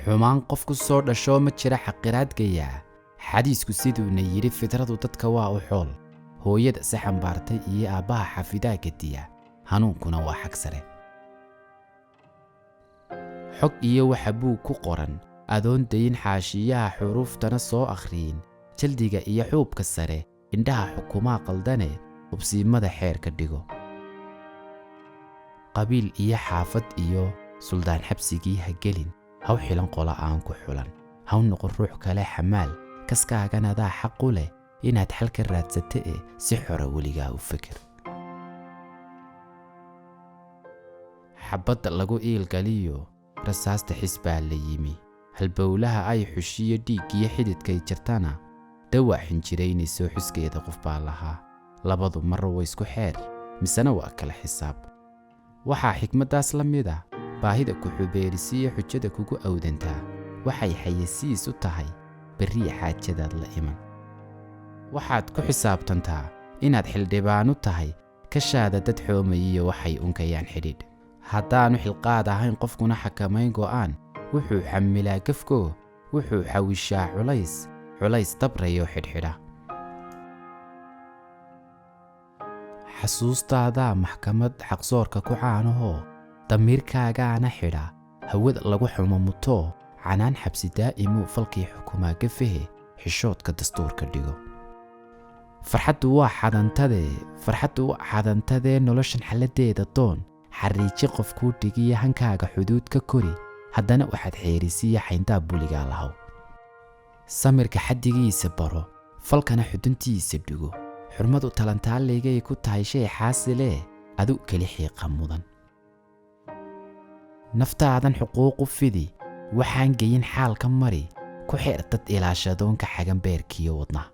Xumaan qof ku soo dhashoo ma jira xaqiraad gayaa. Xadiisku siduuna yidhi, fidradu dadka waa u xool. Hooyada si xambaartay iyo aabbaha xafidaa gediya, hanuunkuna waa xag sare. Xog iyo waxa buug ku qoran adoon dayin xaashiyaha xuruuftana soo akhriyin, jaldiga iyo xuubka sare indhaha xukumaa qaldane, hubsiimada xeer ka dhigo. Qabiil iyo xaafad iyo suldaan xabsigii ha gelin, haw xilan qola aan ku xulan, haw noqon ruux kale xamaal. Kaskaagan adaa xaq u leh inaad xal ka raadsate e si xora weligaa u fikir. Xabadda lagu iilgaliyo rasaasta xis baa la yimi, halbowlaha ay xushiyo dhiiggiyo xididkay jirtana dawaa xinjiraynayso xuskeeda qof baa lahaa. Labadu marra way isku xeer, misena waa kala xisaab. Waxaa xikmaddaas la mid ah baahida ku xubeerisiyo xujada kugu awdantaa waxay xayasiis u tahay berriya xaajadaad la iman. Waxaad ku xisaabtantaa inaad xildhibaanu tahay kashaada dad xoomayiyo waxay unkayaan xidhiidh. Haddaanu xilqaad ahayn qofkuna xakamayn go'aan, wuxuu xamilaa gafkoo, wuxuu xawishaa culays, culays dabrayoo xidhxidha. Xasuustaadaa maxkamad xaqsoorka ku caanahoo damiirkaagaana xidha, hawada lagu xumamutoo canaan xabsi daa'imuu falkii xukumaa gafahe, xishoodka dastuurka dhigo. Farxaddu waa xadantadee, farxaddu waa xadantadee noloshan xalladeeda doon, xariiji qof kuu dhigiya hankaaga xuduud ka kori, haddana waxaad xeerisiya xayndaab buligaa lahaw. Samirka xaddigiisa baro, falkana xuduntiisa dhigo. Xurmadu talantaaligay ku tahay shay xaasilee adu keli xiiqa mudan. Naftaadan xuquuqu fidi, waxaan geyin xaalka mari, ku xeer dad ilaashadoonka xagan beerkiyo wadnaha.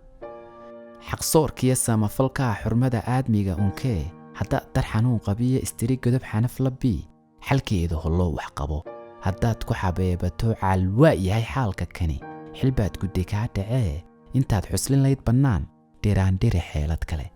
Xaqsoorkiyo samafalkaa xurmada aadmiga unkee, haddaad dar xanuun qabiyo istiri godob xanaf la bii, xalkeedu holloo wax qabo. Haddaad ku xabeebato caalwaa yahay xaalka kani, xilbaad guddi kaa dhacee intaad xuslin layd bannaan, dhiraandhiri xeelad kale.